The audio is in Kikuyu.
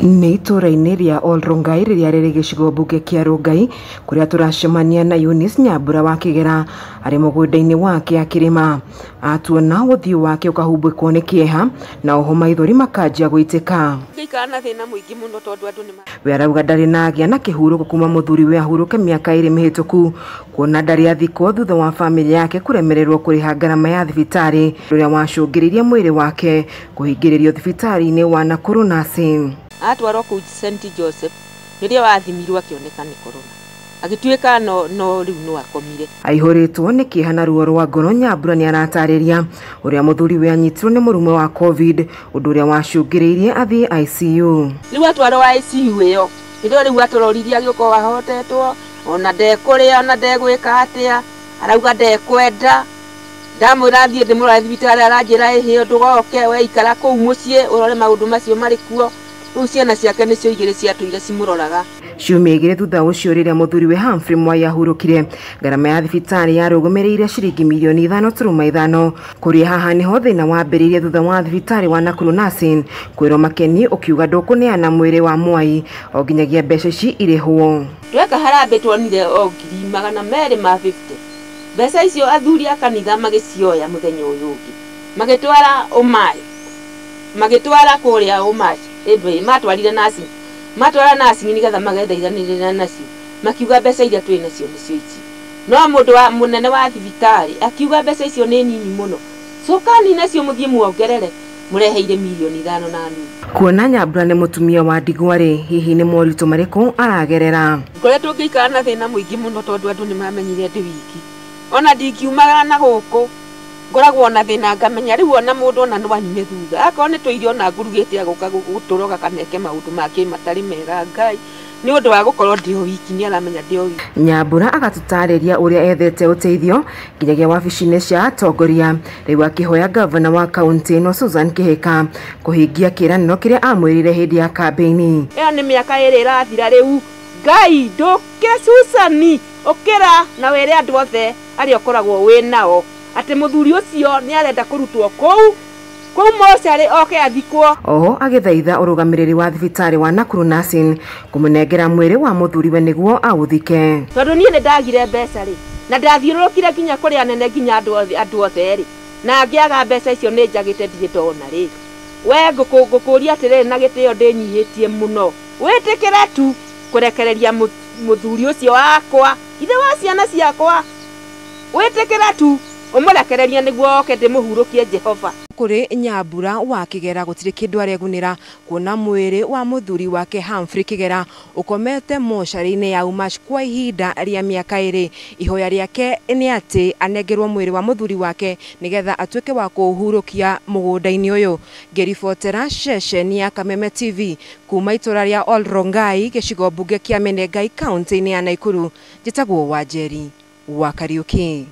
Nĩ itũũra-inĩ rĩa Ol Rongai rĩrĩa rĩrĩ gĩcigo mbunge kĩa Rongai kũrĩa tũracemania na Eunice Nyambura wa Kĩgera arĩ mũgũnda-inĩ wake akĩrĩma. Atuona ũthiũ wake ũkahumbĩkwo nĩ kĩeha na oho maithori makanjia gũitĩka. Ngĩikara na thĩna mũingĩ mũno tondũ andũ nĩ We arauga ndarĩ na agĩa na kĩhurũko kuma mũthuri we ahurũke mĩaka 2 mĩhĩtũku kuona ndarĩ athikwo thutha wa bamĩrĩ yake kũremererwo kũrĩha ngarama ya thibitarĩ ũrĩa wacũngĩrĩirie mwĩrĩ wake kũhingĩrĩrio thibitarĩ-inĩ wa Nakuru Nursing. Atwarwo kũu St Joseph nĩrĩo athimirwo akĩoneka nĩ corona agĩtuĩka no rĩu no akomire. Aihũrĩtwo nĩ kĩeha na ruo rwa ngoro, Nyambura nĩ aratarĩria ũrĩa mũthuri we anyitirwo nĩ mũrimũ wa COVID ũndũ ũrĩa wacũngĩrĩirie athiĩ ICU. Rĩu atwarwo ICU ĩyo nĩrĩo rĩu atũroririe agĩũka ahotetwo ona ndekũrĩa ona ndegwĩka atĩa arauga ndekwenda. Ndamwĩra thiĩ ndĩmũrore thibitarĩ aranjĩra ĩhĩ ndũgoke we ikara kũu mũciĩ ũrore maũndũ macio marĩ kuo. Rĩu ciana ciake nĩcio igĩrĩ ciatũire cimũroraga. Ciumia 2 thutha ũcio rĩrĩa mũthuri we Humphrey Mwai ahurũkire, ngarama ya thibitarĩ yarũgamĩrĩire ciringi mirioni 5.5. Kũrĩa haha nĩho thĩna wambĩrĩirie thutha wa thibitarĩ wa Nakuru Nursing kwĩrwo Makeni ũkiuga ndũkũneana mwĩrĩ wa Mwai o nginyagia mbeca ici irĩhwo. Tweka harambĩ tuonire o 250,000. Mbeca icio athuri a kanitha magĩcioya mũthenya ũyũ ũngĩ magĩtwara ũmai magĩtwara kũrĩa ũmai ĩndũ matwarire nursing matwara nursing nĩgetha magethaithanĩrĩra nacio makiuga mbeca iria twĩ nacio nĩcio ici. No mũndũ wa mũnene wa thibitarĩ akiuga mbeca icio nĩ nini mũno cokani nacio mũthiĩ muongerere mũreheire mirioni 5.5. Kuona Nyambura nĩ mũtumia wa ndigwa rĩ, hihi nĩ moritũ marĩkũ aragerera? Ngoretwo ngĩikara na thĩna mũingĩ mũno tondũ andũ nĩ mamenyire ndĩ wiki ona ndingiumagara na gũkũ ngoragwo na thĩna ngamenya rĩu ona mũndũ ona no anyume thutha akorwo nĩ tũirio ona ngurugĩte agũka gũtũroga kana eke maũndũ make matarĩ mega Ngai nĩ ũndũ wa gũkorwo ndĩ o wiki nĩ aramenya ndĩ o wiki. Nyambura agatũtarĩria ũrĩa ethete ũteithio nginyagia wabici-inĩ cia atongoria rĩu akĩhoya gavana wa kaũntĩ ĩno Susan Kihika kũhingia kĩĩranĩro kĩrĩa amwĩrire hĩndĩ ya kambĩini. Ĩyo nĩ mĩaka 2 ĩrathira rĩu Ngai ndũkĩre Susan ũkĩra na wĩre andũ othe arĩa ũkoragwo wĩ nao atĩ mũthuri ũcio nĩ arenda kũrutwo kũu mocarĩ oke athikwo. Oho agĩthaitha ũrũgamĩrĩri wa thibitarĩ wa Nakuru Nursing kũmũnengera mwĩrĩ wa mũthuriwe nĩguo aũthike. Tondũ niĩ nĩ ndagire mbeca rĩ na ndathiũrũrũkire nginya kũrĩ anene nginya andũ othe rĩ na ngĩaga mbeca icio nĩ njagĩte ndirĩ ndona rĩ. We ngũkũria atĩrĩrĩ na gĩtĩo ndĩnyihĩtie mũno wĩtĩkĩre tu kũrekereria mũthuri ũcio wakwa ithe wa ciana ciakwa wĩtĩkĩre tu ũmũrekererie nĩguo oke ndĩmũhurũkie Jehova. Kũrĩ Nyambura wa Kĩgera gũtirĩ kĩndũ aregunĩra kuona mwĩrĩ wa mũthuri wake Humphrey Kĩgera ũkomete mocarĩ-inĩ ya Umash kwa ihinda rĩa mĩaka 2. Ihoya rĩake nĩ atĩ anengerwo mwĩrĩ wa mũthuri wake nĩgetha atuĩke wa kũũhurũkia mũgũnda-inĩ ũyũ. Ngĩribotera ceceni ya Kameme TV kuma itũũra rĩa Ol Rongai gĩcigo mbunge kĩa Menengai kaũntĩ-inĩ ya Nakuru, njĩtagwo Wanjeri wa Kariũki.